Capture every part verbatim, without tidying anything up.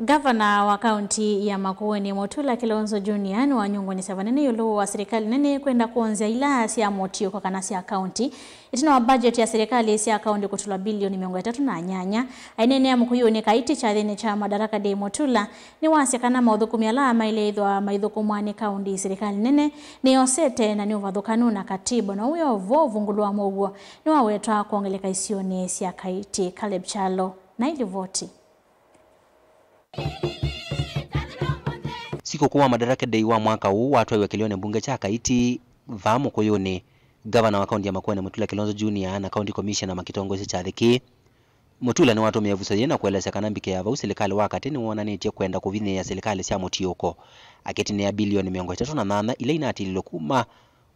Ngavana wa kaunti ya Makueni, Mutula Kilonzo Junior, nĩwanyungunyĩsya vanene ĩũlũ wa silikalĩ nene kwenda kwonzya ila sya mũtiũko kana sya kaunti. Ĩtina wa budget ya silikalĩ sya kaunti kũtulwa bilioni mĩongo ĩtatũ na nyanya, aineenea Mũkũyũnĩ Kaiti kyathĩnĩ kya Madaraka Day, Mutula nĩwasya kana maũthũkũmi ala maĩle ĩthwa maithũkũmwa nĩ kaunti silikalĩ nene nĩyosete na nĩ ũvathũkanu na katiba, na ũwĩa ũvo ũvungũlũ wa mũuo nĩwawetwa kwongeleka isionĩ sya Kaiti. Caleb Kyalo na ilivoti. Sikũkũ wa Madaraka Day wa mwaka ũũ watwaiwe kĩlĩonĩ mbunge kya Kaiti vaa Mũkũyũnĩ. Ngavana wa kaunti ya Makueni, Mutula Kilonzo Junior, na County Commissioner makĩtongoesya kyathĩ kĩĩ. Mutula nĩwatũmĩe ĩvuso yĩĩ na kũelesya kana mbike ya vau silikalĩ wa katĩ nĩwonanĩtye kwenda kũvinyĩĩa silikalĩ sya mũtiũko, akĩtinĩa bilioni mĩongo ĩtatũ na nyanya ila inatililwe kuma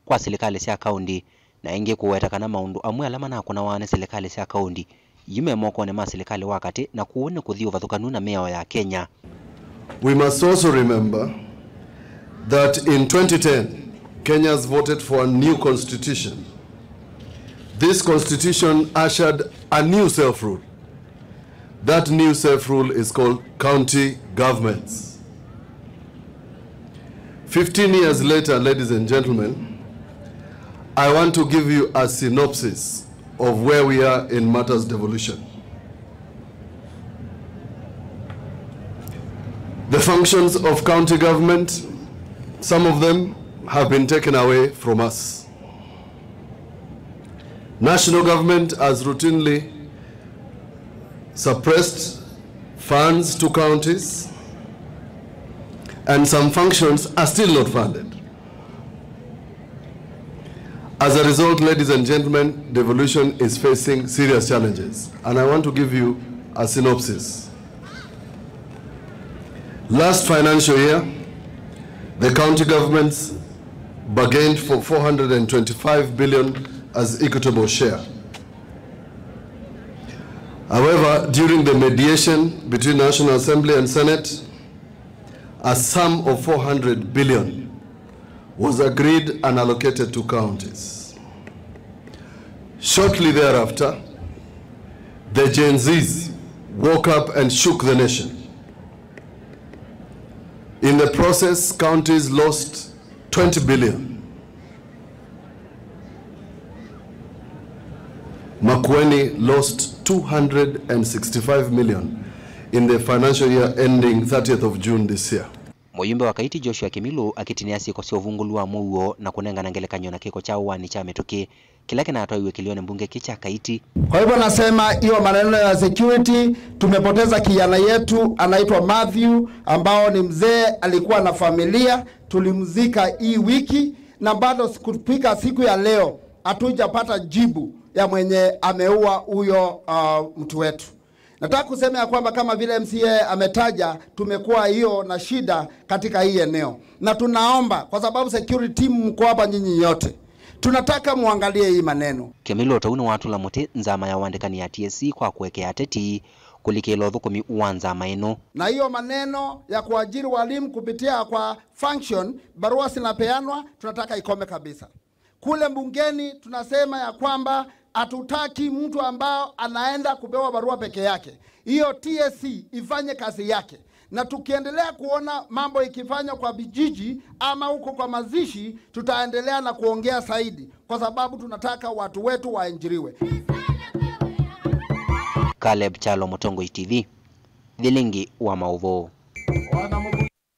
kwa silikalĩ sya kaunti, na ĩngĩ kũweta kana maũndũ amwe ala manakũnawa nĩ silikalĩ sya kaunti yu me mokonĩ ma silikalĩ wa katĩ, na kwoou nĩ kũthi ũvathũkanu na mĩao ya Kenya. We must also remember that in twenty ten, Kenyans voted for a new constitution. This constitution ushered a new self-rule. That new self-rule is called county governments. Fifteen years later, ladies and gentlemen, I want to give you a synopsis of where we are in matters devolution. The functions of county government, some of them have been taken away from us. National government has routinely suppressed funds to counties, and some functions are still not funded. As a result, ladies and gentlemen, devolution is facing serious challenges, and I want to give you a synopsis. Last financial year, the county governments bargained for four hundred and twenty-five billion as equitable share. However, during the mediation between National Assembly and Senate, a sum of four hundred billion was agreed and allocated to counties. Shortly thereafter, the Gen Zs woke up and shook the nation. In the process, counties lost twenty billion. Makueni lost two hundred and sixty-five million in the financial year ending thirtieth of June this year. Mũyumbe wa Kaiti Joshua Kimilu akĩtinĩa syĩko sya ũvungũlu wa mũuo na kũnengana ngelekany'o na kĩko kya ũaani kya mĩtũkĩ kĩla kĩnatwaiwe kĩlĩonĩ mbunge kĩ kya Kaiti. Kwa hivyo nasema hiyo maneno ya security, tumepoteza kijana yetu anaitwa Matthew, ambao ni mzee, alikuwa na familia, tulimzika hii wiki, na bado kufika siku ya leo hatujapata jibu ya mwenye ameua huyo, uh, mtu wetu. Nataka kusema ya kwamba kama vile M C A ametaja, tumekuwa hiyo na shida katika hii eneo. Na tunaomba, kwa sababu security team mko hapa nyinyi nyote, tunataka muangalie hii maneno. Kimilu o ta ũu nĩwatũla mũtĩ nzama ya ũandĩkani ya T S C kwa kũekea ateti kũlikĩla ũthũkũmi wa nzama ĩno. Na hiyo maneno ya kuajiri walimu kupitia kwa function, barua zinapeanwa, tunataka ikome kabisa. Kule bungeni tunasema ya kwamba hatutaki mtu ambao anaenda kupewa barua peke yake. Hiyo T S C ifanye kazi yake. Na tukiendelea kuona mambo ikifanywa kwa vijiji ama huko kwa mazishi, tutaendelea na kuongea zaidi, kwa sababu tunataka watu wetu waajiriwe. Caleb Kyalo, Mũtongoi T V, Thilingi wa Maũvoo.